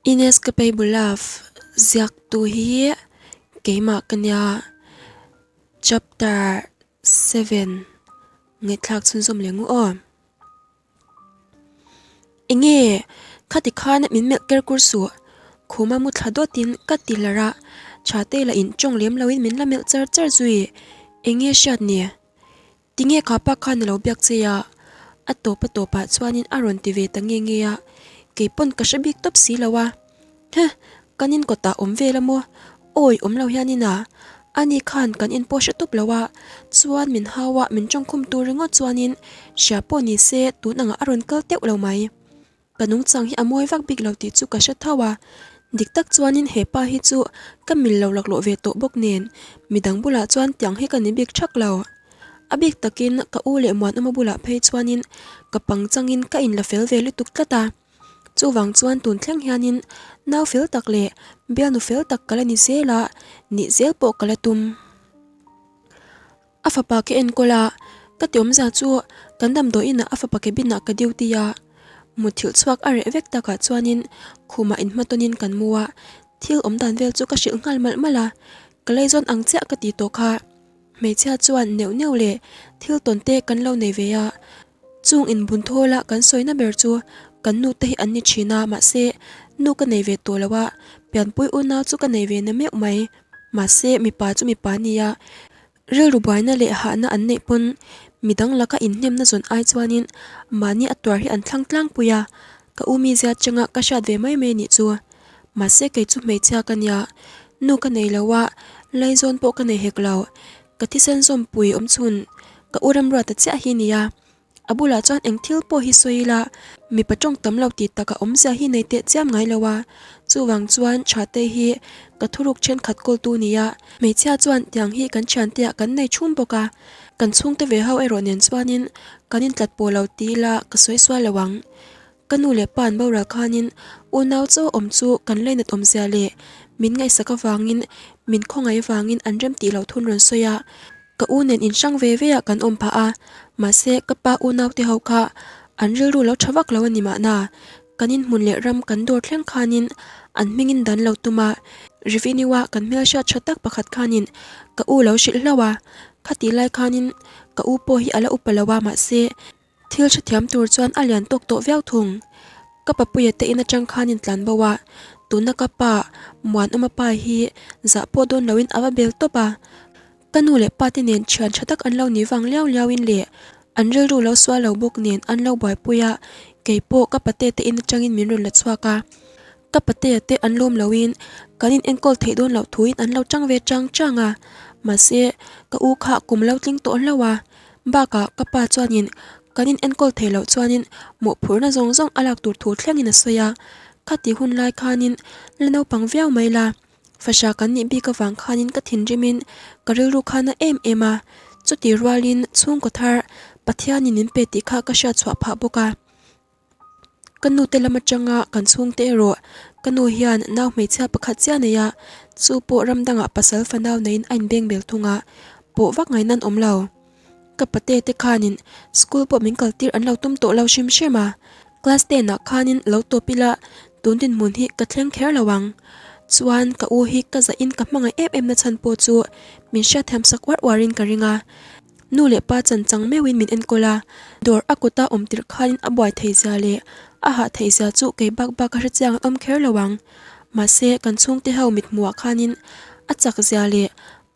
Inescapable Love ziaktu hi keimah ka nia chapter 7 ngaihthlak chhunzawm leh ngu aw. Enge khati khan min melh ker kur suh khuma mu thla dawtin ka ti hlar a tha te lah in tawng lem loin min la melh char char zui enge hriat ni. Tinge kha pa khan a lo biak che a? A tawp a tawpah chuanin a rawn ti ve ta nge nge a, kei pawn ka hre bik tawp si lo a. Heh, kan in kawtah awm vel a maw? Awi awm lo hianin a, ani khan kan in pawh hre tawp lo a, chuan min hau a, min tawngkhum tur ringawt chuanin hria pawh ni se tun angah a rawn kal teuh lo mai. Ka nungchang hi a mawi vak bik lo tih chu ka hre tho a, dik tak chuanin he pa hi chu ka mil lo laklawh ve tawh bawk nen midang bulah chuan tiang hi ka ni bik thak lo. A bik takin ka u leh Muanawma bulah phei chuanin ka pangchangin ka inla fel ve lutuk tlat a, chuvang chuan tun thleng hianin nau fel tak leh bialnu fel tak ka la ni zel a, nih zel pawh ka la tum. A fapa ka enkawl a, ka ti awmzia chu kan damdawi inah a fapa cabin ah ka duty a, mutthilh chhuak a reh vek takah chuanin khumah inhmatawnin kan mu a, thil awm dan vel chu ka hrilh nghal malh malh a, ka leizawn ang chiah ka ti tawh kha. Hmeichhia chuan neuh neuh leh thil tawn te kan lo nei ve a, chung inbun thawl a kan sawina ber chu kan nu te hi an ni thin a, mahse nu ka nei ve tawh lo a, pianpui unau chu ka nei ve na meuh mai. Mahse mipa chu mipa a nia, rilru buaina leh hahna an neih pawn midang laka inhnemna zawn ai chuanin mahni a tuar hi an thlang tlangpui a, ka u mizia changa ka hriat ve mai mai nih chu. Mahse kei chu hmeichhia ka nia, nu ka nei lo a, laizawn pawh ka nei hek lo, ka thisen zawmpui awm chhun ka u Remruata chiah hi nia. A bulah chuan eng thil pawh hi sawi ila, mipa tawng tam lo tih takah awmzia hi nei teh chiam ngai lo a, chuvang chuan Thatei hi ka thuruk thenkhat kawltu nia, hmeichhia chuan tiang hi kan thianteah kan nei chhum bawk a, kan chhungte ve ho erawh nen chuanin kan intlat pawh lo ti ila ka sawi sual lo ang. Ka nu leh pa an boral khanin unau chaw awm chu kan lainat awmzia leh min ngaihsak avangin min khawngaih avangin an rem tih loh thun rawn sawi a, Ka u nen inhrang ve ve ah kan awm phah a, mahse ka pa unau te ho kha an rilru lo tha vak lo a ni mahna, kan inhmun leh ram kan dawr thleng khanin an hmingin dan lo tum a, revenue a kan hmelhriat tha tak pakhat khanin ka u lo hrilh hlauh a, khatih lai khanin ka u pawh hi a la upa lo a mahse Thil hrethiam tur chuan a lian tawk tawh viau thung. Ka papuia te in atang khan in tlan bo a, tuna ka pa Muanawma pa hi zah pawh dawn loin a va bel tawp a. Ka nu leh pa te nen thian tha tak an lo ni vang liau liau in leh an rilru lo sual lo bawk nen an lo buaipui a, kei pawh ka pate te in atangin min rawn la chhuak a. Ka patea te an lawm loin kan in enkawl theih dawn loh thuin an lo tang ve chang chang a, mahse ka u kha kum lo tling tawh hlauh a. Bakah ka pa chuanin kan in enkawl theih loh chuanin mawhphurhna zawng zawng a lak tur thu thlengin a sawi a, khati hun lai khanin la naupang viau mai la, fahra kan nih bik avang khanin ka thinrimin ka rilru khan a em em a, chuti rualin chhungkaw thar Pathianin min pe tih kha ka hriatchhuah phah bawk a. Ka nu te lam atanga kan chhungte erawh ka nu hian nau hmeichhia pakhat chiah nei a, chu pawh ram dangah pasal fanau neiin a inbeng bel thung a, pawh vak ngaihna an awm lo. Ka pate te khanin school pawh min kaltir an lo tum tawh lo hrim hrim a, class ten ah khanin lo tawp ila tun dinhmun hi ka thleng kher lo ang. Chuan ka u hi ka zahin ka hmangaih em em na chhan pawh chu min hriatthiam sak uar uarin ka ring a. Nu leh pa chan chang meuhin min enkawl a, dawr a kuta awm tirh khanin a buai thei zia leh a hah theih zia chu kei bak bak a hrechiang an awm kher lo ang. Mahse, kan chhungte ho mithmuhah khanin a chak zia leh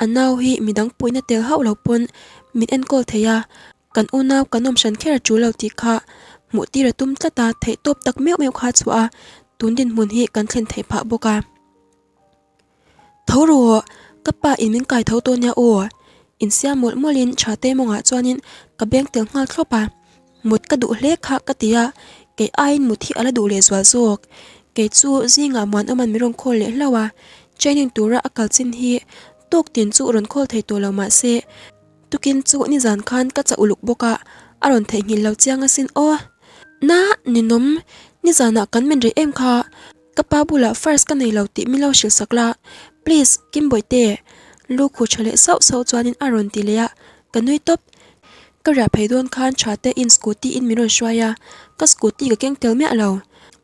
a nau hi midang puihna tel hauh lo pawn min enkawl thei a, kan unau kan awm hran kher a tul lo tih kha hmuh tir a tum tlat a, theihtawp tak meuh meuh kha chhuah a, tun dinhmun hi kan thlen theih phah bawk a. Tho rawh, ka pa in min kai tho tawh nia aw. Insiam mawlh mawlhin tha te mawngah chuanin ka beng tel nghal thlawp a. Mut ka duh hle kha ka ti a, kei aiin mut hi a la duh leh zual zawk. Kei chu zingah Muanawma'n min rawn call leh hlauh a, training tura a kal chin hi tawk tin chu rawn call thei tawh lo mah se, tukin chu nizan khan ka chah uluk bawk a, a rawn theihnghilh lo chiang asin aw. Na, ninawm, nizanah kan men rei em kha. Ka pa bulah first ka nei lo tih min lo hrilh sak la, please Kimbawihtê lu khuh tha leh sauh sauh chuanin a rawn ti leh a, ka nui tawp. Ka riah phei dawn khan tha te in scooty in min rawn hruai a, ka scooty ka keng tel miah lo.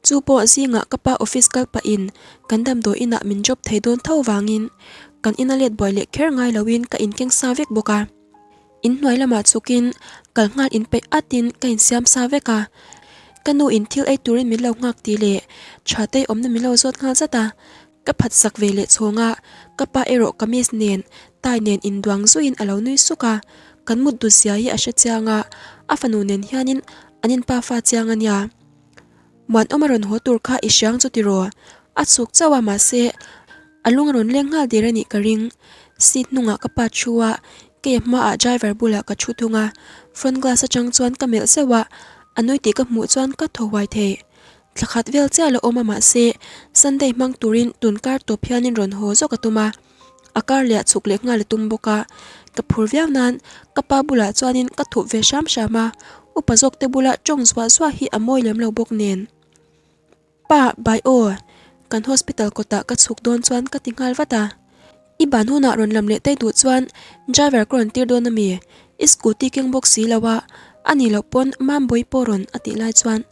Chu pawh zingah ka pa office kal pahin kan damdawi inah min drop thei dawn tho vangin kan ina let buai leh kher ngai loin ka inkeng sa vek bawk a. Inhnuai lamah chhukin kal nghal inpeih atin ka insiam sa vek a. Ka nu in thil ei turin min lo nghak tih leh Thatei awmna min lo zawt nghal zat a. Ka phat sak ve leh chhawng a, ka pa erawh kamis nen tai nen induang zuiin a lo nui suk a. Kan mut dut zia hi a hre chiang a, a fanu nen hianin an inpa fa chiang a nia. Muanawm a rawn haw tur kha i hriang chu tiraw? A chhuk chauh a mahse a lung a rawn leng nghal der a nih ka ring. Seat hnungah ka pa thu a, kei a hmaah driver bulah ka thu thung a, front glass atang chuan ka melh zeuh a, a nui tih ka hmuh chuan ka thaw huai thei. Thla khat vel chiah la awm a mahse Sunday hmang turin tun kar tawp hianin rawn haw zawk a tum a. A kar leh a chhuk leh nghal a tum bawk a, ka phur viau nan ka pa bulah chuanin ka thup ve hram hram a, upa zawk te bula tawng zuah zuah hi a mawi lem lo bawk nen. Pa, bai aw, kan hospital kawtah ka chhuk dawn chuan ka ti nghal vat a, I ban hunah rawn lam leh daih duh chuan driver ka rawn tir dawn ami? I scooty keng bawk si lo a, a nih loh pawn Mambawi pawh rawn a tih lai chuan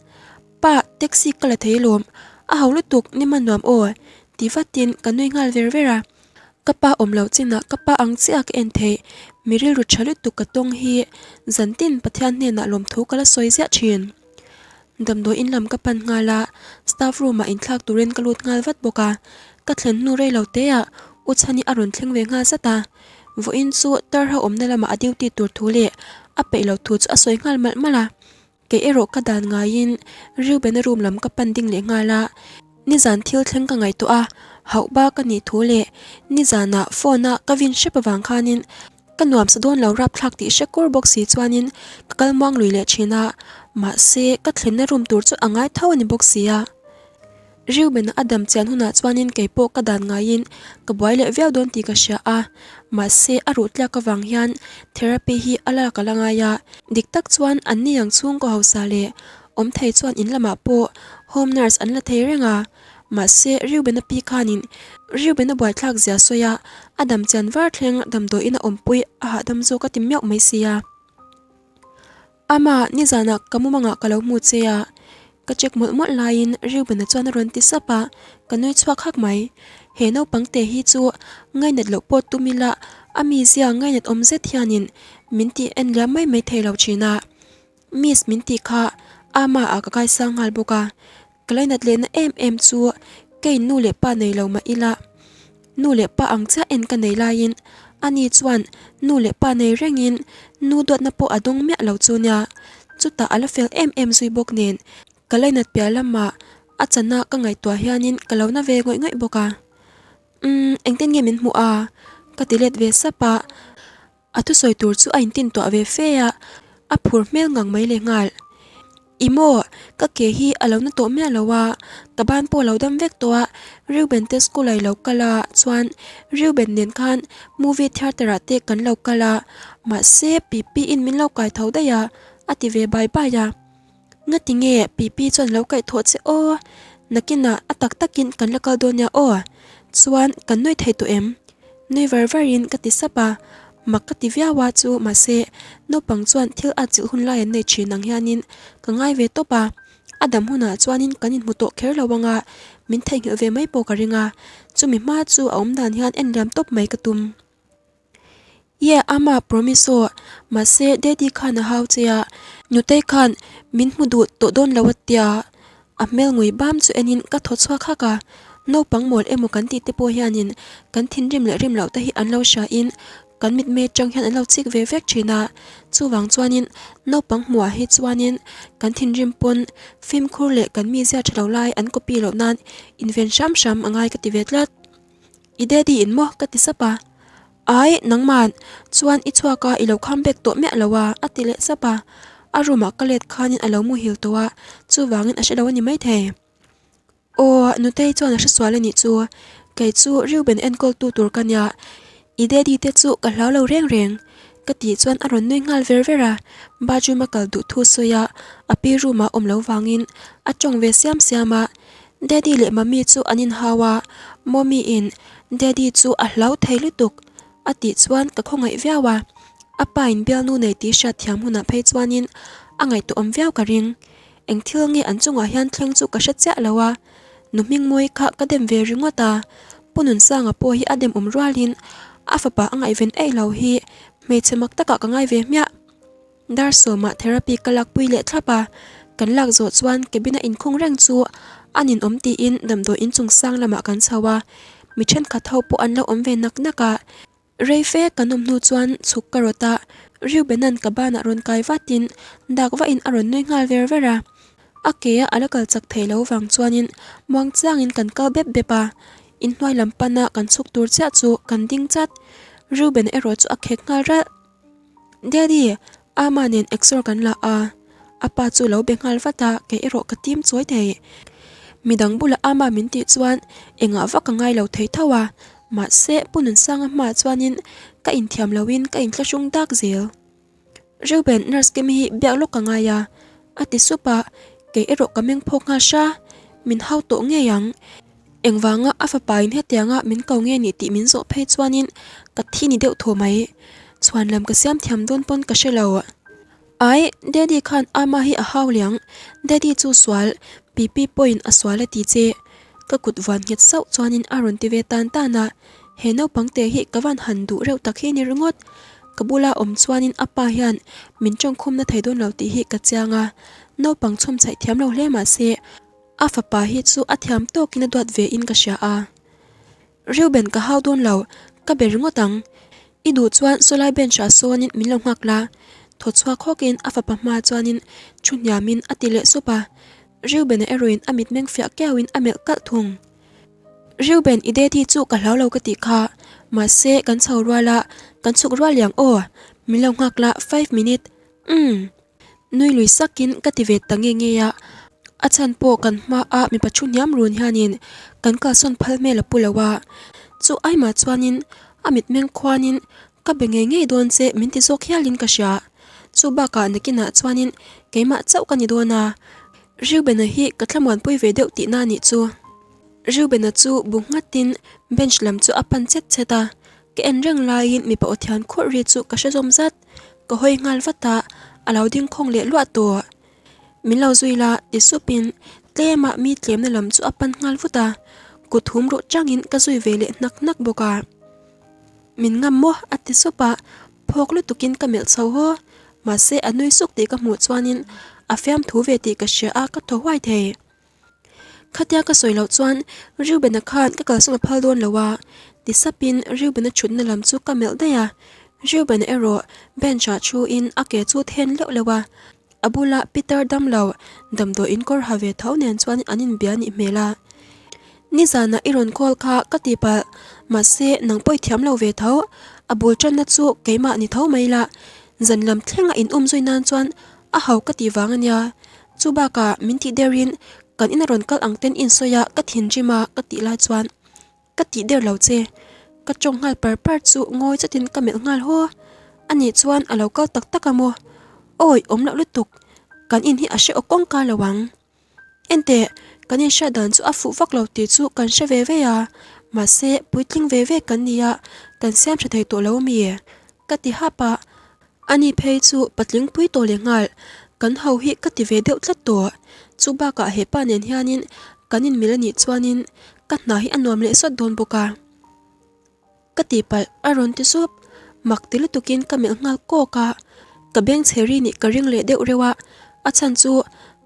Pa, taxi ka la thei alawm, a ho lutuk ni hman nuam aw, ti vatin ka nui nghal ver ver a. Ka pa awm loh chinah ka pa ang chiah ka en theih, mi rilru tha lutuk ka tawng hi zantin Pathian hnenah lawmthu ka la sawi ziah thin. Damdawi in lam ka pan nghal a, staff room ah inthlak turin ka lut nghal vat bawk a, ka thlen hnu rei lo teah U Chhani a rawn thleng ve nghal zat a, vawiin chu Tarha awmna lamah a duty tur thu leh a peih loh thu chu a sawi nghal malh malh a. Kei erawh ka dan ngaiin Reuben-a room lam ka pan ding leh nghal a, nizan thil thleng ka ngaihtuah a, hauh ba ka nih thu leh nizanah phone-a ka vin hrep avang khanin ka nuamsa dawn lo rapthlak tih hre kur bawk si chuanin ka kal muang lui leh thin a, mahse ka thlenna room tur chu a ngai tho a ni bawk si a. Reuben-a a dam chian hunah chuanin kei pawh ka dan ngaiin ka buai leh viau dawn tih ka hria a, mahse a ruh tliak avang hian therapy hi a lak a la ngai a, dik tak chuan an ni ang chhungkaw hausa leh awm thei chuan in lamah pawh home nurse an la thei reng a, mahse Reuben-a pi khanin Reuben-a buaithlak zia sawi a, a dam chian var thleng damdawiin a awmpui a hahdam zawk a ti miauh mai sia. Ama, nizanah ka mumangah ka lo hmu che a, ka check mawlh mawlh laiin Reuben-a chuan a rawn ti sap a, ka nui chhuak hak mai. He naupang te hi chu ngainat loh pawh tum ila a mizia ngainat awm zet hianin min tih en liam mai mai thei lo thin a. Miss min tih kha Ama ah ka kaisang nghal bawk a, Ka lainat lehna em em chu kei nu leh pa nei lo mah ila, nu leh pa ang chiah en ka nei laiin ani chuan nu leh pa nei rengin nu duatna pawh a dawng miah lo chu nia. Chutah a la fel em em zui bawk nen ka lainat piah lamah a chana ka ngaihtuah hianin ka lo na ve ngawih ngawih bawk a. Umm engtin nge min hmuh a? Ka ti let ve sap a. A thusawi tur chu a intin tuah ve fe a, a phur hmel ngang mai leh nghal. I maw, ka ke hi a lo na tawh miah lo a, ka ban pawh a lo dam vek tawh a, Reuben te school ah i lo kal a, chuan Reuben nen khan movie theatre ah te kan lo kal a, mahse Pipi in min lo kai tho daih a, a ti ve bai bai a. Ngati nge Pipi chuan lo kaih thawh che aw, nakinah a tak takin kan la kal dawn nia aw, chuan kan nui thei tawh em? Nui var varin ka ti sap a, mak ka ti viau a chu mahse naupang chuan thil at chilh hun lai an nei thin ang hianin ka ngai ve tawp a, a dam hunah chuanin kan inhmu tawh kher lo anga min theihnghilh ve mai pawh ka ring a, chumi hma chu a awmdan hian en liam tawp mai ka tum. Yeah, ama promise aw, mahse daddy khan a hau che a, nutei khan min hmu duh tawh dawn lo a tia, a hmel ngui bam chu enin ka thaw chhuak hak a, naupang mawl emaw kan tih te pawh hianin kan thinrim leh rim loh te hi an lo hria in kan mitmei atang hian an lo chik ve vek thin a, chuvang chuanin naupang hmuhah hi chuanin kan thinrim pawn fimkhur leh kan mizia tha lo lai an copy loh nan inven hram hram a ngai ka ti ve tlat. I daddy in maw? ka ti sap a. Ai, nangman, chuan i chhuak a, i lo kham bek tawh miah lo a, a ti leh sap a. A room ah ka let khanin a lo muhil tawh a, chuvangin a hre lo a ni maithei. Aw, Nutei chuan a hre sual a nih chu. Kei chu Reuben enkawltu tur ka nia, i daddy te chu ka hlau lo reng reng, ka tih chuan a rawn nui nghal ver ver a. Bathroom a kal duh thu sawi a, a pi room ah awm lo vangin a tawng ve siam siam a. Daddy leh Mummy chu an inhau a, Mommy in Daddy chu a hlau thei lutuk a tih chuan ka khawngaih viau a, a pa in bialnu nei tih hriat thiam hunah phei chuanin a ngaihtuahawm viau ka ring. Eng thil nge an chungah hian thleng chu ka hre chiah lo a, nu Hmingmawii kha ka dem ve ringawt a, Pu Nunsanga pawh hi a dem awm rualin a fapa a ngaihven eih lo hi hmeichhe mak takah ka ngai ve hmiah. Dar sawmah therapy ka lakpui leh thlap a, kan lak zawh chuan cabin a inkhung reng chu a ninawm tiin damdawi inchung sang lamah kan chho a, mi thenkhat ho pawh an lo awm ve nak nak a. Rei fe kan awm hnu chuan chhuk ka rawt a, Reuben-a'n ka banah rawn kai vatin dak vahin a rawn nui nghal ver ver a. A ke a a la kal chak thei lo vang chuanin muang chiangin kan kal bep bep a, inhnuai lam pana kan chhuk tur chiah chu kan ding chat. Reuben erawh chu a khek nghal ralh. Daddy, Ama nen exor kan la a, a pa chu lo be nghal vat a, kei erawh ka tim chawi thei. Midang bulah Ama min tih chuan engah vak ka ngai lo thei tho a, mahse Pu Nunsanga hmaah chuanin ka inthiam loin ka inthlahrung dak zel. Reuben, nurse Kimi hi biak lawk ka ngai a, a ti sup a, kei erawh ka meng phawk nghal hra, min hau tawh ngei ang. Engvanga a fapain hetianga min ko nge ni tih min zawh phei chuanin ka thi ni deuh thaw mai. Chhuan lam ka siam thiam dawn pawn ka hre lo. Ai, Daddy khan Ama hi a hau liang, Daddy chu sual, Pipi pawhin a sual a ti che. Ka kut vuan nghet sauh chuanin a rawn ti ve tan tan a, he naupang te hi ka van han duh reuh tak hi ni ringawt. Ka bula awm chuanin a pa hian min tawngkhumna thei dawn lo tih hi ka chiang a, naupang chhawm chhaih thiam lo hle mah se, A fapa hi chu a thiam tawkin a duat ve in ka hria a. Reuben ka hau dawn lo, ka be ringawt ang. I duh chuan sawlai bench ah sawnin min lo nghak la. Thaw chhuak hawkin a fapa hma chuanin thu hniamin a ti leh sup a. Reuben-a erawhin a mitmeng fiah kiauin a melh kalh thung. Reuben i daddy chu ka hlau lo ka tih kha, mahse kan chho rual a, kan chhuk rual liang aw. Min lo nghak la five minute. Umm. Nui lui sakin ka ti ve ta nge nge a, a chhan pawh kan hmaa mipa thu hniam run hianin kan kalsawn phal hmel a pu lo a, chu aimah chuanin a mitmeng khuanin ka be ngei ngei dawn che min ti zawk hialin ka hria. Chu bakah nakinah chuanin keimah chauh ka ni dawn a, Reuben-a hi ka thlamuanpui ve deuh tihna a nih chu. Reuben-a chu bu nghatin bench lam chu a pan chet chet a, Ka en reng laiin mipa aw thian khawrh ri chu ka hre zawm zat. Ka hawi nghal vat a, a lo ding khawng leh luah tawh. Min lo zui la ti supin tlema mi tlemna lam chu a pan nghal vut a, kut hum ruh changin ka zui ve leh hnak hnak bawk a. Min ngam maw? a ti sup a, phawk lutukin ka melh chho haw. Mahse a nui suk tih ka hmuh chuanin a fiamthu ve tih ka hria a, ka thaw huai thei. Khatia ka sawi loh chuan Reuben-a khan ka kalsawn a phal dawn lo a, ti sapin Reuben-a thutna lam chu ka melh daih a. Reuben-a erawh bench-ah thuin a ke chu then leuh leuh a, a bula Peter damlo damdawi inkawr ha ve tho nen chuan an inbia nih hmel a. Nizanah i rawn call kha ka ti palh, mahse nang pawh i thiam lo ve tho, a bul tanna chu keimah ni tho mai la, zan lam thlenga in awm zui nan chuan a hau ka tih vang a nia. Chu bakah min tih derin kan ina rawn kal ang ten insawi a ka thinrim a ka tih lai chuan ka tih der lo che. Ka tawng nghal par par chu ngawi chatin ka melh nghal haw. Ani chuan a lo kal tak tak a maw? Awi awm loh lutuk, kan in hi a hre aw kawngka lo ang. Enteh, kan inhriat dan chu a fuh vak lo tih chu kan hre ve ve a, mahse puitling ve ve kan ni a, kan siam tha thei tawh lo ami? Ka ti hap a, ani phei chu patling pui tawh leh nghal, kan ho hi ka ti ve deuh tlat tawh. Chu bakah hepa nen hianin kan inmil anih chuanin ka hna hi a nuam leh sawt dawn bawk a. Ka tihpalh a rawn ti sup, mak ti lutukin ka melh nghal kawk a, ka beng chhe ri nih ka ring leh deuh reuh a, a chhan chu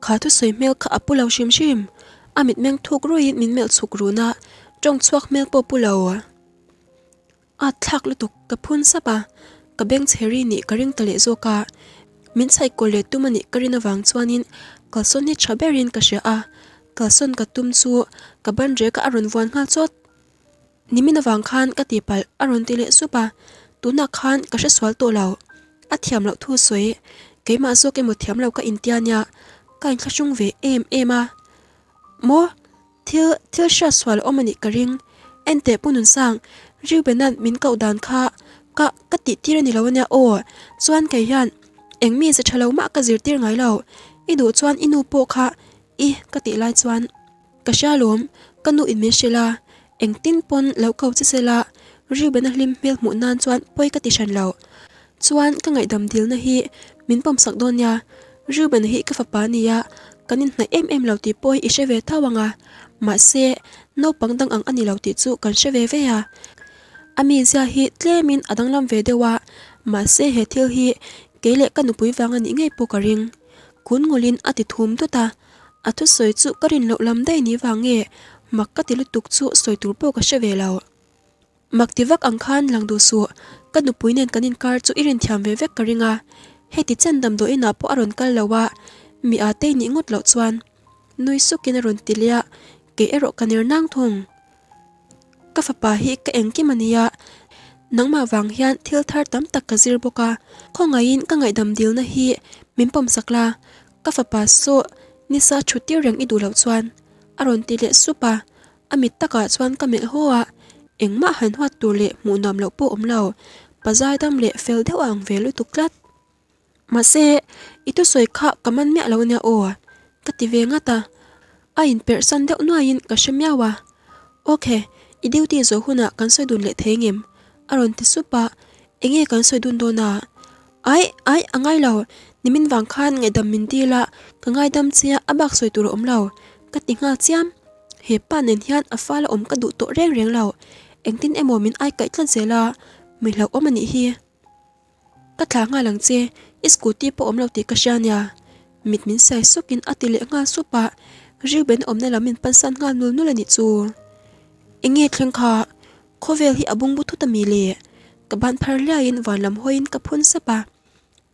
kha thusawi hmel kha a pu lo hrim hrim, a mitmeng thuk ruiin min melh chhuk run a, tawng chhuak hmel pawh pu lo. A thlak lutuk ka phun sap a, ka beng chhe ri nih ka ring ta leh zawk a, min chhaih kawl leh tum a nih ka rin avang chuanin kalsawn hi tha berin ka hria a, kalsawn ka tum chu ka ban rek a a rawn vuan nghal chawt. Nimin avang khan ka tihpalh a rawn ti leh sup a, tunah khan ka hre sual tawh lo. A thiam loh thu sawi, keimah zawk emaw thiam lo ka intia nia, ka inthlahrung ve em em a. Maw? Thil, thil hriat sual a awm a nih ka ring. Enteh Pu Nunsang, Reuben-a'n min koh dan kha ka, ka tihtir a ni lo ania aw. Chuan kei hian eng mi ze tha lo mah ka zirtir ngai lo. I duh chuan i nu pawh kha i ka tih lai chuan. Ka hria lawm, ka nu in min hrilh a, engtin pawn lo ko che sela, Reuben-a hlim hmel hmuh nan chuan pawi ka ti hran lo. Chuan ka ngaihdam dilna hi min pawmsak dawn nia. Reuben hi ka fapa a nia, kan inhnaih em em lo tih pawh hi i hre ve tho ang a, mahse naupang dang ang a ni lo tih chu kan hre ve ve a. A mizia hi tlemin a danglam ve deuh a, mahse he thil hi kei leh ka nupui vang a nih ngei pawh ka ring. Kun ngulin a ti thum dut a, a thusawi chu ka rin loh lam daih ni vang nge mak ka ti lutuk chu sawi tur pawh ka hre ve lo. Mak ti vak ang khan lang duh suh, ka nupui nen kan inkar chu i rinthiam ve vek ka ring a, heti chen damdawi inah pawh a rawn kal lo a, mi â tei nih ngawt loh chuan nui sukin a rawn ti leh a, kei erawh ka ner nang thung. Ka fapa hi ka engkim a nia, nangmah vang hian thil thar tam tak ka zir bawk a, khawngaihin ka ngaihdam dilna hi min pawmsak la, ka fapa saw nisa thut tir reng i duh loh chuan a rawn ti leh sup a. A mit takah chuan ka melh haw a, engmah han huat tur leh hmuh nuam loh pawh awm lo, pa zaidam leh fel deuh a ang ve lutuk tlat. Mahse, i thusawi kha ka man miah lo ania aw, ka ti ve ngat a, a inperh san deuh nuaiin ka hre miau a. Ok, i duty zawh hunah kan sawi dun leh thei ngem? a rawn ti sup a, enge kan sawi dun dawn a? Aih, aih, a ngai lo, nimin vang khan ngaihdam min dil a, ka ngaidam che a, a bak sawi tur a awm lo, ka ti nghal chiam. He pa nen hian a fala awm ka duh tawh reng reng lo, engtin emaw min aikaih tlat zel a, mi hlauhawm a nih hi. Ka thlah nghal ang che, i scooty pawh awm lo tih ka hria nia. Mit min sai sukin a ti leh nghal sup a, Reuben awmna lam min pansan nghal nul nul a nih chu. Enge thleng kha, khawvel hi a bungbu thut a mi le? Ka ban phar hliaiin van lam hawiin ka phun sap a.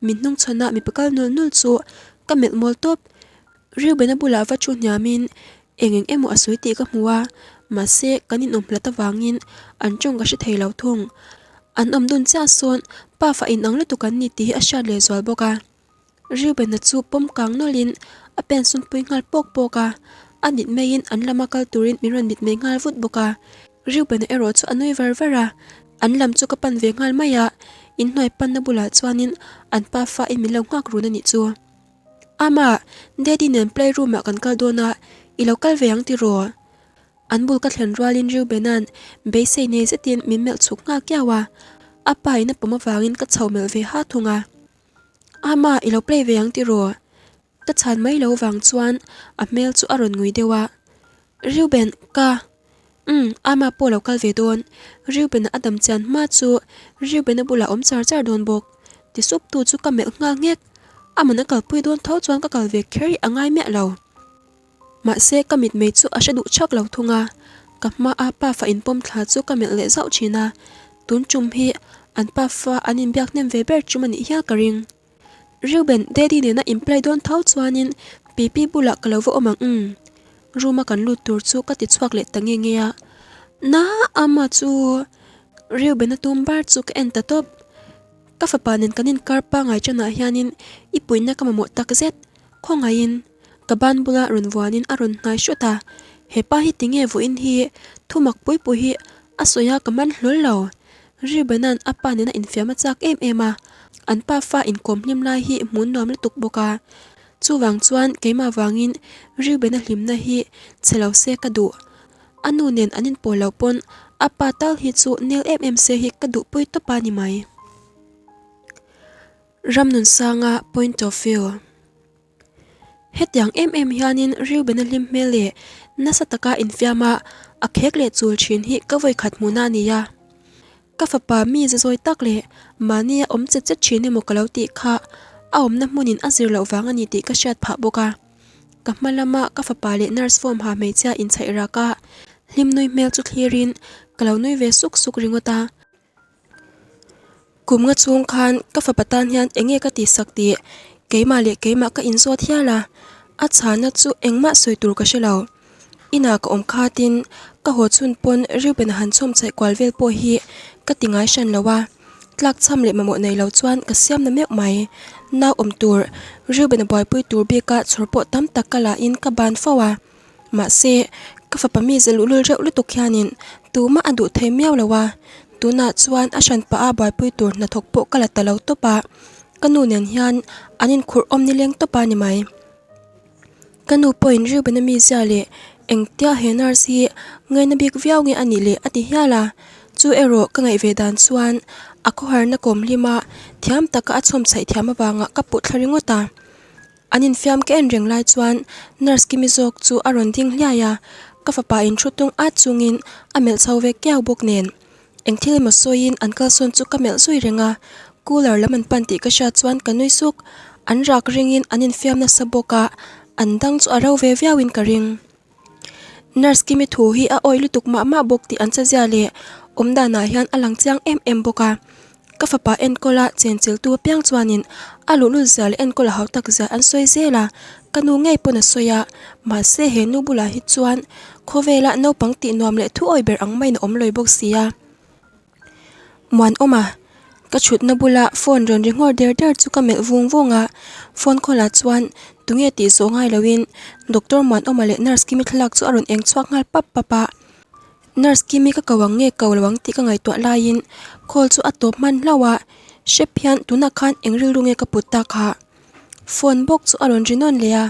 Min hnungchhawn a mipa kal nul nul chu ka melh mawl tawp. Reuben-a bulah va thu hniamin eng eng emaw a sawi tih ka hmu a, mahse kan inawm hlat avangin an tawng ka hre thei lo thung. An awm dun chiah sawn pa fah inang lutuk an ni tih hi a hriat leh zual bawk a. Reuben-a chu pawm kang nawlhin a pen sunpui nghal pawk pawk a, a mitmeiin an lama kal turin min rawn mitmei nghal vut bawk a. Reuben-a erawh chu a nui var var a, an lam chu ka pan ve nghal mai a, inhnuai panna bulah chuanin an pa fain min lo nghak run a nih chu. Ama, Daddy nen playroom ah kan kal dawn a, i lo kal ve ang tiraw? An bul ka thlen rualin Reuben-a'n beisei nei zetin min melh chhuk nghal kiau a, a pa in a pawm avangin ka chho melh ve ha thung a. Ama, i lo play ve ang tiraw? Ka chhan mai lo vang chuan a hmel chu a rawn ngui deuh a. Reuben, ka. Umm, Ama pawh lo kal ve dawn. Reuben-a a dam chian hma chu Reuben-a bulah awm char char dawn bawk. Ti sup tu chu ka melh nghal nghek. Aman a kalpui dawn tho chuan ka kal ve kher hi a ngai miah lo. Mahse ka mitmei chu a hre duh chak lo thung a, ka hmaa pa fa inpawm thla chu ka melh leh zauh thin a, tun tum hi an pa fa an inbiak hnem ve ber tum a nih hial ka ring. Reuben, Daddy nena in play dawn tho chuanin Pipi bulah ka lo va awm ang umm. Room a kan lut tur chu ka ti chhuak leh ta nge nge a, Na ama chu Reuben-a tum bar chu ka en ta tawp. Ka fapa nen kan inkar pangai chanah hianin i puihna ka mamawh tak zet, khawngaihin. Ka ban bula rawn vuanin a rawn hnai hrawt a, hepa hi tinge vawiin hi thu mak pui pui hi a sawi a ka man hlawl lo. Reuben-a'n a pa nena infiam a chak em em a, an pa fa inkawm hlim lai hi hmun nuam lutuk bawk a. Chuvang chuan keimah vangin Reuben-a hlimna hi chhe lo se ka duh. A nu nen an inpawl loh pawn a pa tal hi chu nel em em se hi ka duhpui tawp a ni mai. Ramnunsanga point of view. Hetiang em em hianin Reuben-a hlim hmel leh nasa taka infiam a, a khek leh chul thin hi ka vawikhat hmuhna a ni a. Ka fapa mi za zawi tak leh mahnia awm chet chet thin emaw ka lo tih kha a awmna hmunin a zir loh vang a ni tih ka hriat phah bawk a. Ka hma lama ka fapa leh nurse form ha hmeichhia inchhaih rak a, hlim nui hmel chu thlirin ka lo nui ve suk suk ringawt a. Kum nga chhung khan ka fapa tan hian eng nge ka tihsak tih keimah leh keimah ka inzawt hial a, a chhana chu engmah sawi tur ka hre lo. Inah ka awm khatin ka haw chhun pawn Reuben a han chhawm chhaih kual vel pawh hi ka ti ngai hran lo a, tlak chham leh mamawh nei lo chuan ka siam na meuh mai. Nau awm tur Reuben a buaipui tur bika chhawr pawh tam tak ka lahin ka ban fo a. Mahse, ka fapa mi ze luhlul reuh lutuk hianin tumah a duh thei miau lo a, tunah chuan a hran pah a buaipui tur hnathawk pawh ka la ta lo tawp a, ka nu nen hian an inkhurh awm nileng tawp a ni mai. Ka nu pawhin Reuben-a mizia leh engtia he nurse hi ngaina bik viau nge a nih leh a ti hial a, chu erawh ka ngaih ve dan chuan a khawharna kawm hlima thiam taka a chhawm chhaih thiam avanga ka puh thla ringawt a. An infiam ka en reng lai chuan nurse Kimi zawk chu a rawn ding hliai a, ka fapa in thu tung at chungin a melh chho ve kiau bawk nen. Eng thil emaw sawiin an kalsawn chu ka melh zui reng a, cooler lam an pan tih ka hriat chuan ka nui suk. An rak ringin an infiam nasa bawk a, an dang chu a ro ve viauin ka ring. Nurse Kimi thu hi a awih lutuk mah mah bawk tih an che zia leh awm danah hian a lang chiang em em bawk a. Ka fapa enkawl a chenchiltu apiang chuanin a luhlul zia leh enkawl a hau tak zia an sawi zel a, ka nu ngei pawn a sawi a, mahse he nu bulah hi chuan khawvela naupang tih nuam leh thu awih ber ang maiin a awm lawi bawk si a. Muanawma, ka thutna bula phone rawn ri nghawr der der chu ka melh vung vung a, phone call ah chuan tunge tih zawh ngai loin Doctor Muanawma leh nurse Kimi thlalak chu a rawn eng chhuak nghal pap pap a. Nurse Kimi ka ko ang nge ko lo ang tih ka ngaihtuah laiin call chu a tawp hman hlauh a, hrep hian tunah khan eng rilru nge ka put tak ha. Phone bawk chu a rawn ri nawn leh a,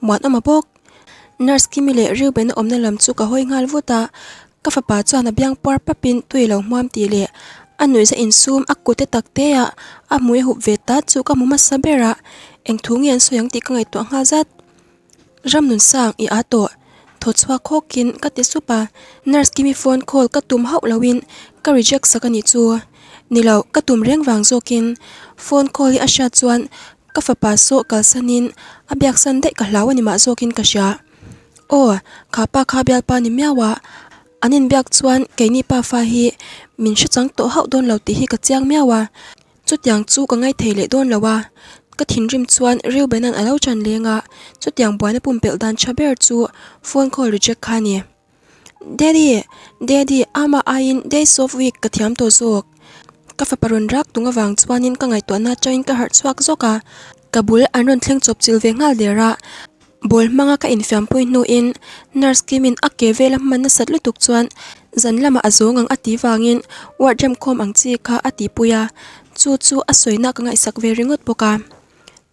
Muanawma bawk. Nurse Kimi leh Reuben-a awmna lam chu ka hawi nghal vut a, ka fapa chuan a biang puar papin tui lo hmuam tih leh a nuihza insum a kute tak te a a hmui a hup ve ta chu ka hmu hmasa ber a, eng thu nge an sawi ang tih ka ngaihtuah nghal zat. Ramnunsang i aa tawh, thaw chhuak hawkin ka ti sup a, Nurse Kimi phone call ka tum hauh loin ka reject sak a nih chu. Ni lo, ka tum reng vang zawkin phone call hi a hriat chuan Ka fapa saw kalsanin a biaksan daih ka hlau a ni mah zawkin ka hria. Aw, kha pa kha bialpa ni miau a, an inbiak chuan keini pa fa hi min hre chang tawh hauh dawn lo tih hi ka chiang miau a, chutiang chu ka ngaithei leh dawn lo a, ka thinrim chuan Reuben-a'n a lo chan leng a, chutiang buaina pumpelh dan tha ber chu phone call reject kha a ni. Daddy! Daddy! Ama aiin days of week ka thiam tawh zawk. Ka fapa rawn rak tung avang chuanin ka ngaihtuahna atangin ka harh chhuak zawk a, ka bul an rawn thleng chawp chilh ve nghal der a. Ball hmanga ka infiampui hnuin nurse Kimin a ke vela hman nasat lutuk chuan zan lamah a zawng ang a ti vangin ward remkhawm ang chi kha a tihpui a, chu chu a sawina ka ngaihsak ve ringawt bawk a.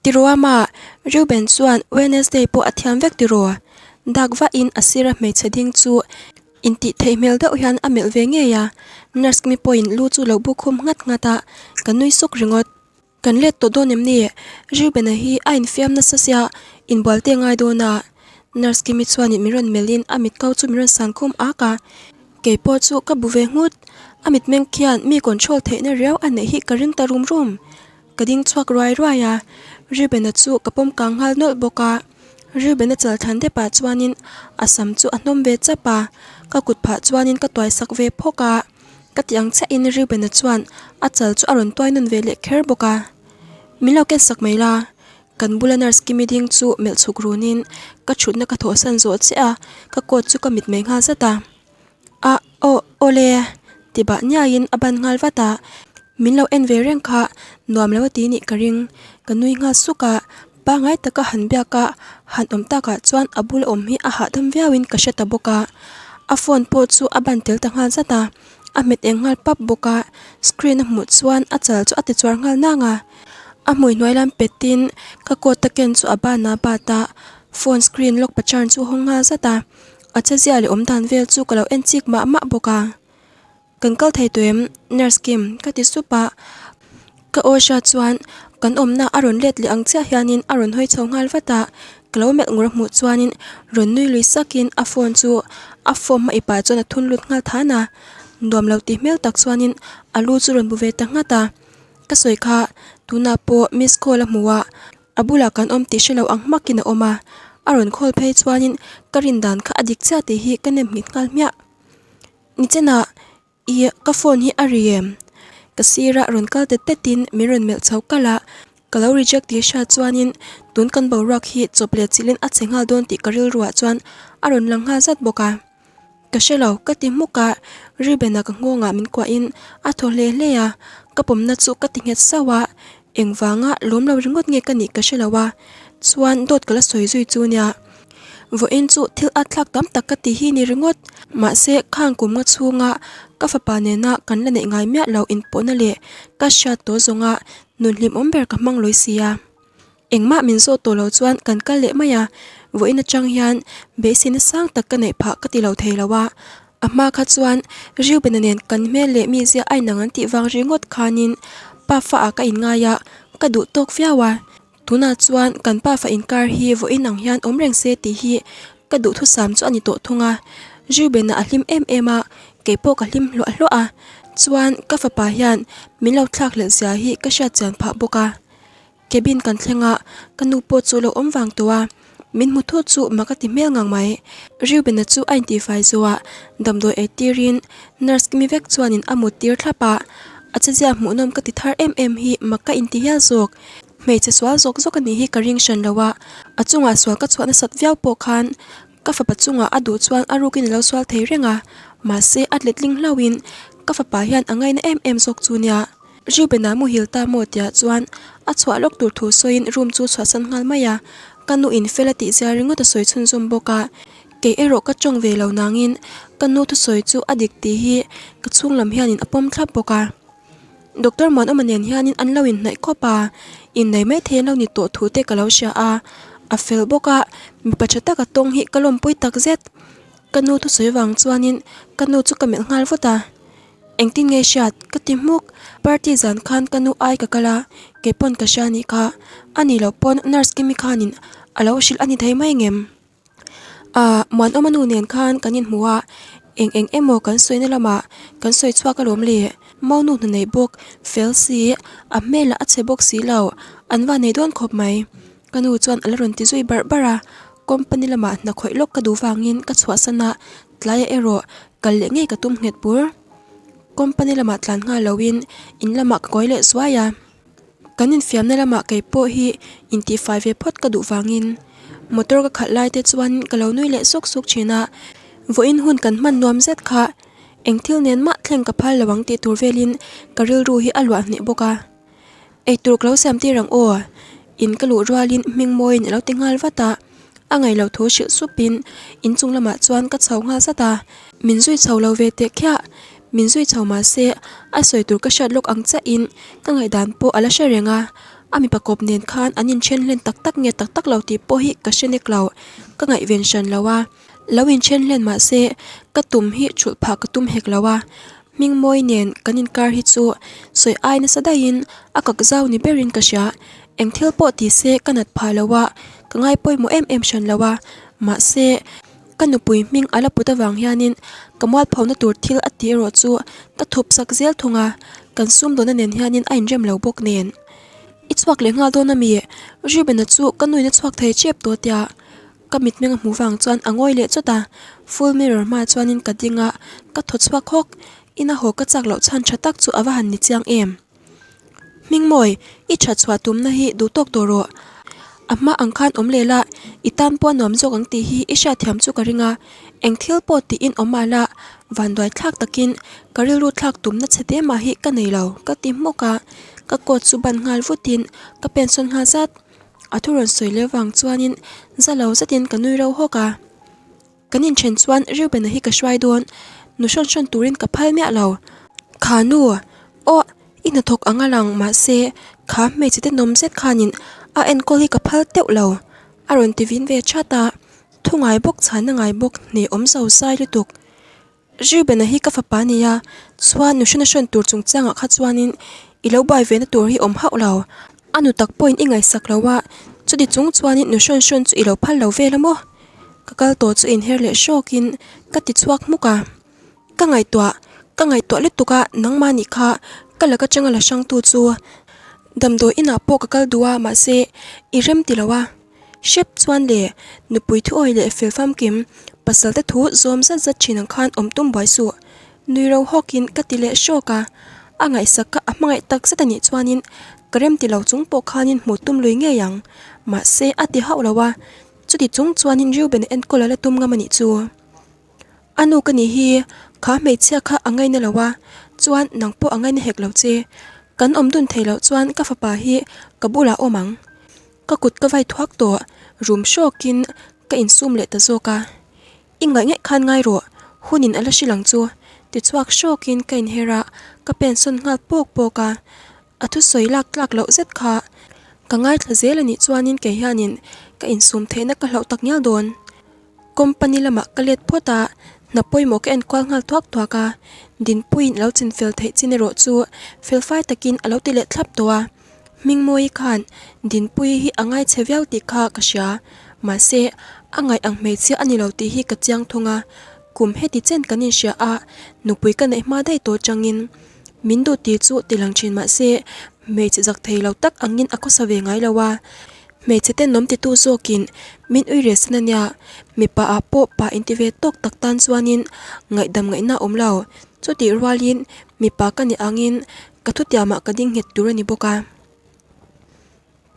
Tiruama, Reuben chuan Wednesday pawh a thiam vek tiraw? Dak vahin a sira hmeichhe ding chu intih theih hmel deuh hian a melh ve ngei a, nurse mi pawhin lu chu lo buk khum nghat nghat a, ka nui suk ringawt. Kan let tawh dawn em ni? Reuben-a hi a infiam nasa sia, inbual te ngai dawn a. Nurse Kimi chuanin min rawn melhin a mit kau chu min rawn san khum ak a, kei pawh chu ka bu ve nghut. A mitmeng khian mi control theihna riau a neih hi ka ring ta rum rum. Ka ding chhuak ruai ruai a, Reuben-a chu ka pawm kang nghal nawlh bawk a. Reuben-a chal thlan depah chuanin a sam chu a hnawm ve chap a, ka kut phah chuanin ka tuai sak ve phawk a. Ka ti ang chiahin Reuben-a chuan a chal chu a rawn tuai nawn ve leh kher bawk a. Min lo ken sak mai la, kan bula nurse Kimi ding chu melh chhuk runin ka thutna ka thawhsan zawh chiah a, ka coat chu ka mitmei nghal zat a. A, aw, awle, ti bah niaiin a ban nghal vat a, min lo en ve reng kha nuam lo a ti nih ka ring, ka nui nghal suk a, pangngai taka han biak a, han awm takah chuan a bula awm hi a hahdam viauin ka hre ta bawk a, a phone pawh chu a ban tel ta nghal zat a, a hmet eng nghal pap bawk a, screen a hmuh chuan a chal chu a ti chuar nghal nang a, a hmui hnuai lam petin ka coat a ken chu a ban a bat a, phone screen lock pacharn chu a hawng nghal zat a. A chezia leh awm dan vel chu ka lo en chik mah mah bawk a. Kan kal thei tawh em nurse Kim? Ka ti sup a. Ka aw hriat chuan kan awmna a rawn let leh ang chiah hianin a rawn hawi chho nghal vat a. Ka lo melh ngur hmuh chuanin rawn nui lui sakin a phone chu a form hma ipah chuan a thun lut nghal than a. Nuam lo tih hmel tak chuanin a lu chu rawn bu ve ta nghat a. Ka sawi kha tunah pawh miss call a hmu a. A bulah kan awm tih hre lo ang hmakin a awm a, a rawn call phei chuanin ka rin dan kha a dik chiah tih hi ka nem nghit nghal hmiah. Nichenah i ka phone hi a ri em? Ka sira rawn kal tet tetin min rawn melh chho kalh a, ka lo reject tih hriat chuanin tun kan boruak hi chawp leh chilhin a che nghal dawn tih ka rilruah chuan a rawn lang nghal zat bawk a. Ka hre lo, ka ti hmuk a, Reuben-a ka nghawngah min kuahin a thaw hle hle a, ka pawmna chu ka ti nghet sauh a, engvanga lawm lo ringawt nge ka nih ka hre lo a, chuan dawt ka la sawi zui chu nia. Vawiin chu thil at thlak tam tak ka ti hi ni ringawt, mahse khang kum nga chhunga ka fapa nena kan la neih ngai miah lo inpawhna leh ka hriat tawh zawnga nun hlimawm ber ka hmang lawi si a. Engmah min zawh tawh lo chuan kan kal leh mai a, vawiin atang hian beiseina sang tak ka neih phah ka ti lo thei lo a, a hma kha chuan Reuben-a nen kan hmel leh mizia a inang an tih vang ringawt khanin pa fa ah ka inngai a, ka duh tawk viau a. Tunah chuan kan pafa inkar hi vawiin ang hian awm reng se tih hi ka duhthusam chu a ni tawh thung a. Reuben-a a hlim em em a, kei pawh ka hlim hluah hluah a. Chuan ka fapa hian min lo thlak hlelh zia hi ka hriat chian phah bawk a. Cabin kan thleng a, ka nu pawh chu lo awm vang tawh a, min hmu thut chu mak a ti hmel ngang mai. Reuben-a chu a intihfai zawh a, damdawi ei tirin nurse kimi vek chuanin a mut tir thlap a, a chezia hmuhnawm ka ti thar em em hi mak ka inti hial zawk. Hmeichhe sual zawk zawk a nih hi ka ring hran lo a, a chungah sual ka chhuah nasat viau pawh khan ka fapa chungah a duh chuan a rukin a lo sual thei reng a, mahse a tletling hlauhin ka fapa hian a ngaina em em zawk chu nia. Reuben-a muhil ta maw tia chuan a chhuah lawk tur thu sawiin room chu chhuahsan nghal mai a, ka nu in fel a tih zia ringawt a sawi chhunzawm bawk a, kei erawh ka tawng ve lo nangin ka nu thusawi chu a dik tih hi ka chhung lam hianin a pawm thlap bawk a. Doctor Muanawma nen hianin an lo inhnaih khawp a, innei mai thei an lo ni tawh thu te ka lo hria a, a fel bawk a, mipa tha taka tawng hi ka lawmpui takzet. Ka nu thusawi vang chuanin ka nu chu ka melh nghal vut a. Engtin nge hriat? Ka ti hmuk. Party zan khan ka nu ai ka kal a, kei pawn ka hria nih kha. A nih loh pawn nurse Kimi khanin a lo hrilh a ni thei mai ngem? Ahh, Muanawma nu nen khan kan inhmu a, eng eng emaw kan sawina lamah kan sawi chhuak alawm le. Maunu hna nei bawk, fel si, a hmelah a chhe bawk si lo, an va nei dawn khawp mai. Ka nu chuan a la rawn ti zui barh barh a, company lamah hna khawih lawk ka duh vangin ka chhuahsan a, tlaiah erawh kal leh ngei ka tum nghet bur. Company lamah tlan nghal loin in lamah ka kawi leh zuai a, kan infiamna lamah kei pawh hi intihfai ve phawt ka duh vangin motor ka khalh lai te chuan ka lo nui leh suk suk thin a, vawiin hun kan hman nuam zet kha eng thil nen mah thleng ka phal lo ang tih tur velin ka rilru hi a luah hneh bawk a. Eitur ka lo siam tir ang aw, in ka luh rualin hming mawiin a lo ti nghal vat a, a ngaih loh thu hrilh supin inchung lamah chuan ka chho nghal zat a, min zui chho lo ve teh khiah, min zui chho mah se a sawi tur ka hriat lawk ang chiahin ka ngaihdan pawh a la hre reng a, a mipa kawp nen khan an inthen hlen tak tak nge tak tak lo tih pawh hi ka hre nek lo, ka ngaihven hran lo a, lo inthen hlen mah se ka tum hi thulh phah ka tum hek lo a. Hmingmawi nen kan inkar hi chu sawi ai nasa daihin a kak zau ni berin ka hria. Eng thil pawh ti se ka nat phah lo a, ka ngai pawimawh em em hran lo a. Mahse, ka nupui hming a la put avang hianin ka mualphona tur thil a tih erawh chu ka thup sak zel thung a, kan sumdawna nen hianin a inrem lo bawk nen. I chhuak leh nghal dawn ami? Reuben-a chu ka nuin a chhuak thei chep tawh tia. Ka mitmeng a hmuh vang chuan a ngawi leh chawt a, full mirror hmaah chuanin ka ding a, ka thaw chhuak hawk. Ina haw ka chak loh chhan tha tak chu a va han ni chiang em. Hmingmawi, i that chhuah tumna hi duh tawk tawh rawh. A hma ang khan awm leh la, i tan pawh a nuam zawk ang tih hi i hriatthiam chu ka ring a. Eng thil pawh tiin awm mah la, vanduai thlak takin ka rilru thlak tumna chhe te mah hi ka nei lo, ka ti hmuk a. Ka coat chu ban nghal vutin ka pensawn nghal zat. A thu rawn sawi leh vang chuanin za lo zetin ka nui ro hawk a. Kan inthen chuan Reuben-a hi ka hruai dawn, nu hrawn hrawn turin ka phal miah lo. Kha nu, aw i hnathawk ang a lang mahse kha hmeichhe tenawm zet khanin a enkawl hi ka phal teuh lo, a rawn ti vin ve chat a. Thu ngai bawk chhanna ngai bawk hneh awm zo zai lutuk. Reuben-a hi ka fapa a ni a, chuan nu hran a hran tur chungchangah kha chuanin i lo bai ve na tur hi awm hauh lo. A nu tak pawhin i ngaihsak lo a, chuti chung chuanin nu hrawn hrawn chu i lo phal lo vel a maw? Ka kal tawh chu inher leh hrawkin ka ti chhuak hmuk a. Ka ngaihtuah, ka ngaihtuah lutuk a, nangmah nih kha ka laka atanga la hrangtu chu damdawi inah pawh ka kal duh a, mahse i rem ti lo a. Hrep chuan le, nupui thuawi leh fel famkim, pasal te thu zawm zat zat thin ang khan awm tum buai suh. Nui ro hawkin ka ti leh hrawk a, a ngaihsak kha a hmangaih tak zet a nih chuanin ka rem ti lo chung pawh khanin hmuh tum lui ngei ang. Mahse a ti hauh lo a, chuti chung chuanin Reuben enkawl a la tum ngam a nih chu. A nu ka nih hi, kha hmeichhia kha a ngaina lo a, chuan nang pawh a ngaina hek lo che. Kan awm dun thei loh chuan ka fapa hi ka bulah awm ang. Ka kut ka vai thuak tawh, rum hrawkin ka insum leh ta zawk a. I ngaih ngaih khan ngai rawh, hunin a la hrilh ang chu, ti chhuak hrawkin ka inher a, ka pensawn nghal pawk pawk a. A thusawi lak tlak loh zet kha ka ngaithla zel a nih chuanin kei hianin ka insum theihna ka hlauh tak ngial dawn. Company lamah ka let phawt a, hna pawimawh ka enkual nghal thuak thuak a, Dinpuiin a lo chinfel theih chin erawh chu felfai takin a lo ti leh thlap tawh a. Hmingmawii khan Dinpuii hi a ngaichhe viau tih kha ka hria, mahse a ngaih ang hmeichhia a ni lo tih hi ka chiang thung a, kum heti chen kan inhria a, nupui ka neih hma daih tawh changin min duh tih chu ti lang thin mahse hmeichhe zak thei lo tak angin a khawsa ve ngai lo a, hmeichhe tenawm titu zawkin min ui reh sin a nia, mipa ah pawh pa inti ve tawk tak tan chuanin ngaihdam ngaihna a awm lo, chutih rualin mipa ka nih angin Ka thutiamah ka ding nghet tur a ni bawk a.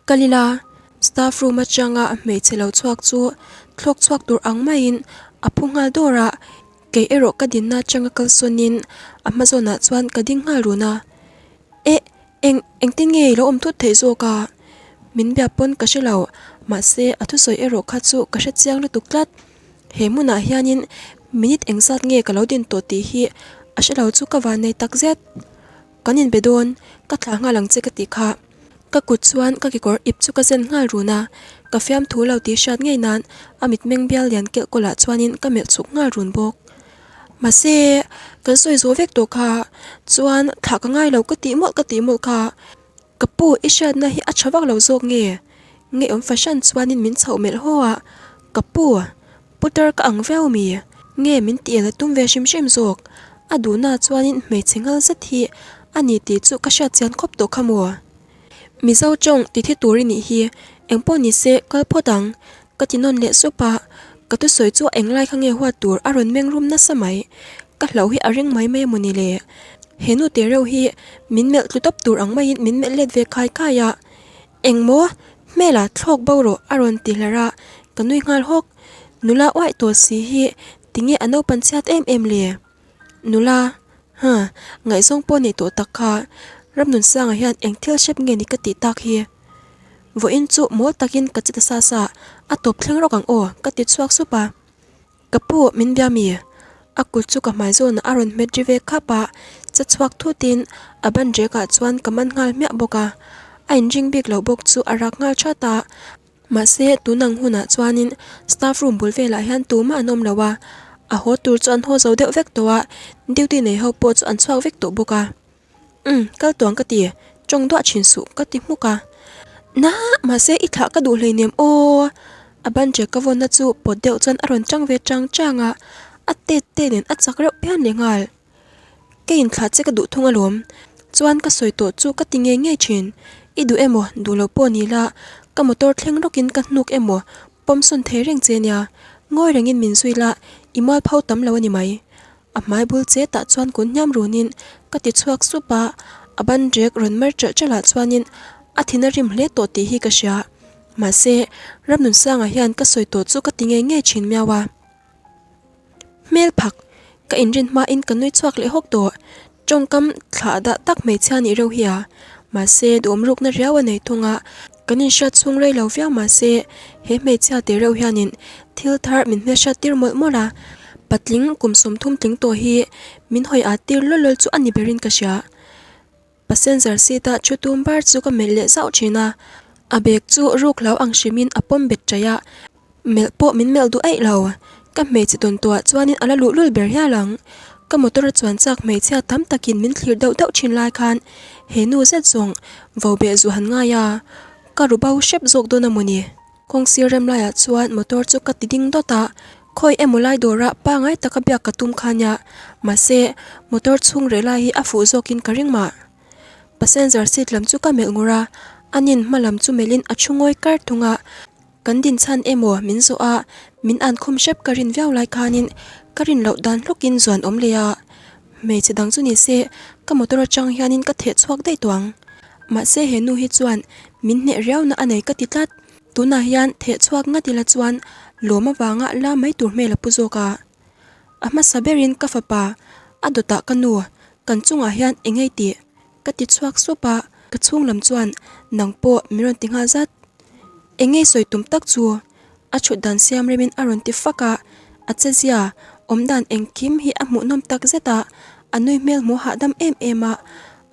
Kalila, staff room atanga hmeichhe lo chhuak chu thlawk chhuak tur ang maiin a phu nghal dawr a, kei erawh ka dinna atanga kalsawnin a hma zawnah chuan ka ding nghal run a. Eh, eng, engtin nge i lo awm thut theih zawk a? Min bia pawn ka hre lo, mahse a thusawi erawh kha chu ka hre chiang lutuk tlat. He hmunah hianin minute engzat nge ka lo din tawh tih hi a hre lo chu ka van nei tak zet. Kan inbe dawn, ka thlah nghal ang che ka tih kha. Ka kut chuan ka kekawr ip chu ka zen nghal run a, ka fiamthu lo tih hriat ngei nan a mitmeng bial lian kelh kawlah chuanin ka melh chhuk nghal run bawk. Mahse, kan sawi zawh vek tawh kha chuan thlah ka ngai lo ka tih mawlh ka tih mawlh kha. Ka pu, i hriatna hi a tha vak lo zawk nge? Ngeiawm fahran chuanin min chhoh melh haw a, Ka pu, putar ka ang viau mi? Nge min ti el a tum ve hrim hrim zawk? A duhna chuanin hmeichhe nghal zet hi a ni tih chu ka hriat chian khawp tawh kha maw? Mizo tawng ti thi tur i nih hi, engpawh ni se kal phawt ang, ka ti nawn leh sup a, ka thusawi chu englai kha nge huat tur a rawn meng rum nasa mai, ka hlauh hi a ring mai mai emaw ni le? He nu te reuh hi min melh tlu tawp tur ang maiin min melh let ve khai khai a, Engmaw? Hmela thlawk bo rawh a rawn ti hlar a, ka nui nghal hawk. Nula uaih tawh si hi tinge a naupan chhiat em em le? Nula, Huh, ngaihzawng pawh nei tawh tak kha Ramnunsanga hian eng thil hrep nge ni ka tih tak hi? Vawiin chu mawl takin ka che ta sa sa, a tawp thleng rawk ang aw ka ti chhuak sup a. Ka pu, min bia mi? A kut chu ka hmai zawnah a rawn hmet ri ve khap a, che chhuak thutin a ban rekah chuan ka man nghal hmiah bawk a. A inring bik loh bawk chu a rak nghal that a. Mahse, tun ang hunah chuanin staff room bul velah hian tumah an awm lo a, a haw tur chu an haw zo deuh vek tawh a, duty nei ho pawh chu an chhuak vek tawh bawk a. Umm, kal tuang ka ti, tawng duah thin suh ka ti hmuk a. Na, mahse i thlah ka duh hleinem aw! A ban rek ka vawnna chu pawt deuh chuan a rawn tang ve chang chang a, a tet te nen a chak reuh phian leh nghal. Ka inthlah che ka duh thung alawm, chuan ka sawi tawh chu ka ti ngei ngei thin. I duh emaw, duh lo pawh ni la, ka motor thleng rawkin ka hnuk emaw pawm sawn thei reng che nia, ngawi rengin min zui la, i mualpho tam lo a ni mai. A hmai bul che tah chuan kun hniam runin ka ti chhuak sup a, a ban rek rawn mar ṭalh ṭalh ah chuanin a thin a rim hle tawh tih hi ka hria. Mahse, Ramnunsanga hian ka sawi tawh chu ka ti ngei ngei ṭhin miau a. Hmel phak, ka inrin hmain ka nui chhuak leh hawk tawh. Tawngkam thlah dah tak hmeichhia nih reuh hi a. Mahse, duhawm rukna riau a nei thung a, kan inhriat chhung rei lo viau mahse, he hmeichhia te reuh hianin thil thar min hmelhriat tir mawlh mawlh a. Patling kum 30 tling tawh hi min hawi at tir lawl lawl chu a ni berin ka hria. Passenger seat a thu tum bar chu ka melh leh zauh thin a, a bag chu ruk hlau ang hrimin a pawm bet chaih a, melh pawh min melh duh eih lo. Ka hmeichhe tawn tuah chuanin a la luhlul ber hial ang. Ka motor a chuan chak hmeichhia tam takin min thlir deuh deuh thin lai khan he nu zet zawng vo beh zu han ngai a, ka ru bo hrep zawk dawn a mawni. Kawng sir rem laiah chuan motor chu ka ti ding dawt a, khawi emaw lai dawrah pangai taka biak ka tum kha nia, mahse motor chhung reh lai hi a fuh zawkin ka ring mah. Passenger seat lam chu ka melh ngur a, anin hma lam chu melhin a thu ngawi kar thung a, kan din chhan emaw min zawh a, min an khum hrep ka rin viau lai khanin ka rin loh dan hlukin zuan awm leh a, hmeichhe dang chu ni se ka motor atang hianin ka theh chhuak daih tawh ang. Mahse he nu hi chuan min hneh riauna a nei ka ti tlat. Tunah hian theh chhuak ngat ila chuan lawm avanga la mai tur hmel a pu zawk a. A hmasa berin ka fapa, a dawtah ka nu, kan chungah hian eng ei tih? Ka ti chhuak sup a, ka chhung lam chuan nang pawh min rawn ti nghal zat. Eng ei sawi tum tak chu? A thut dan siam remin a rawn ti fak a, a che zia, awm dan engkim hi a hmuhnawm tak zet a, a nui hmel hmuh hahdam em em a,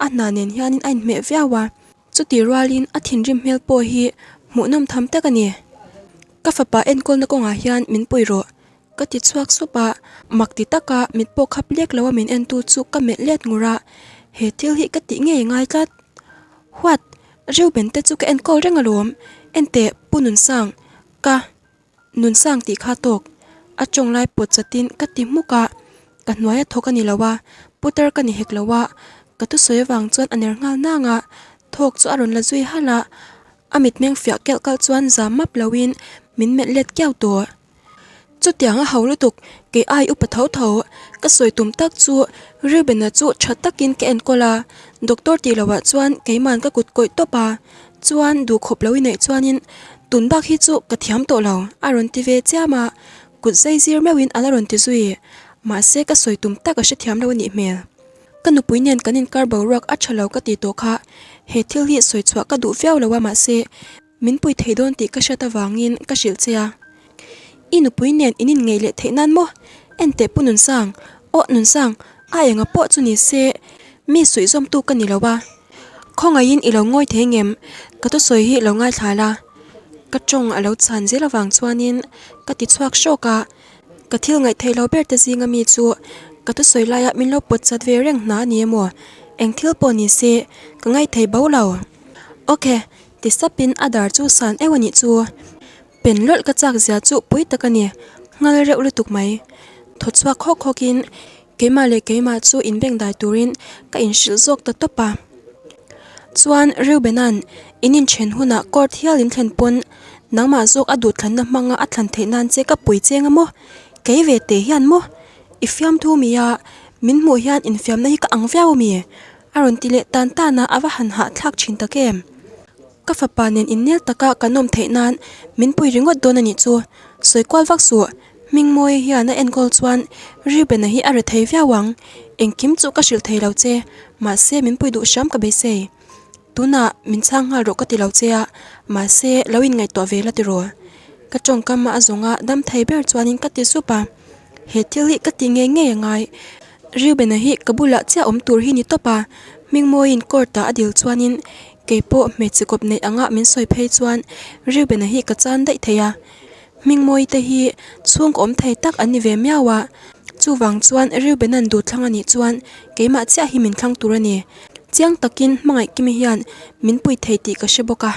a hna nen hianin a inhmeh viau a. Chutih rualin a thinrim hmel pawh hi hmuhnawm tham tak a ni. Ka fapa enkawlna kawngah hian min pui rawh, ka ti chhuak sup a, mak ti taka mit pawh khap lek lo a min entu chu ka melh let ngur a, he thil hi ka tih ngei ngai tlat. What? Reuben te chu ka enkawl reng alawm, enteh Pu Nunsang, ka Nunsang tih kha tawk. A tawng lai pawt chatin ka ti hmuk a, ka hnuai a thawk a ni lo a, putar ka ni hek lo a, ka thusawi avang chuan a ner nghal nang a, thawk chu a rawn la zui halh a, a mitmeng fiah kelh kalh chuan zam map loin min melh let kiau tawh. Chutiang a ho lutuk, kei ai upa tho tho. Ka sawi tum tak chu Reuben-a chu tha takin ka enkawl a, doctor tih loh ah chuan keiman ka kut kawih tawp a, chuan duh khawp lo i neih chuanin tun bak hi chu ka thiam tawh lo a rawn ti ve chiam a, kut zai zir meuhin a la rawn ti zui. Mahse ka sawi tum tak a hrethiam lo a nih hmel. Ka nupui nen kan inkar boruak a tha lo ka ti tawh kha, he thil hi sawi chhuah ka duh viau lo a mahse Min pui thei dawn tih ka hriat avangin ka hrilh che a. I nupui nen in inngeih leh theih nan maw? Enteh Pu Nunsang, Aw Nunsang, a enga pawh chu ni se mi suihzawmtu ka ni lo a. Khawngaihin i lo ngawi thei ngem? Ka thusawi hi lo ngaithla la. Ka tawng a lo chhan zel avang chuanin ka ti chhuak hrawk a. Ka thil ngaih theih lo ber te zinga mi chu ka thusawi laia min lo pawt chat ve reng hna a ni emaw? Eng thil pawh ni se ka ngaithei bo lo. Ok. Ti sapin a dar chu san euh a nih chu. Pen lawlh ka chak zia chu pui tak a ni, nghal reuh lutuk mai. Thaw chhuak khawk khawkin keimah leh keimah chu inbeng dai turin ka inhrilh zawk ta tawp a. Chuan Reubena'n in inthen hunah court hial in thlen pawn nangmah zawk a duhthlanna hmanga a thlan theih nan che ka pui cheng a maw? Kei ve teh hian maw? I fiamthu mi a, min hmuh hian infiamna hi ka ang viau a mi? A rawn ti leh tan tan a, a va han hahthlak thin tak em? Ka fapa nen innel taka kan awm theih nan min pui ringawt dawn a nih chu. Sawi kual vak suh, Hmingmawii hian a enkawl chuan Reuben-a hi a re thei viau ang. Engkim chu ka hrilh thei lo che, mahse min pui duh hram ka beisei. Tunah min chhang nghal rawh ka ti lo che a, mahse lo inngaihtuah ve la tiraw? Ka tawngkam a zawnga dam thei ber chuanin ka ti sup a. He thil hi ka ti ngei ngei a ngai. Reuben-a hi ka bulah chiah awm tur hi ni tawp a, Hmingmawiin court-ah a dil chuanin kei pawh hmeichhe kawp neih anga min sawi phei chuan Reuben-a hi ka chan daih thei a. Hmingmawi te hi chhungkaw awm thei tak an ni ve miau a, chuvang chuan Reuben-a'n duhthlang a nih chuan keimah chiah hi min thlang tur a ni. Chiang takin Hmangaihkimi hian min pui thei tih ka hre bawk a.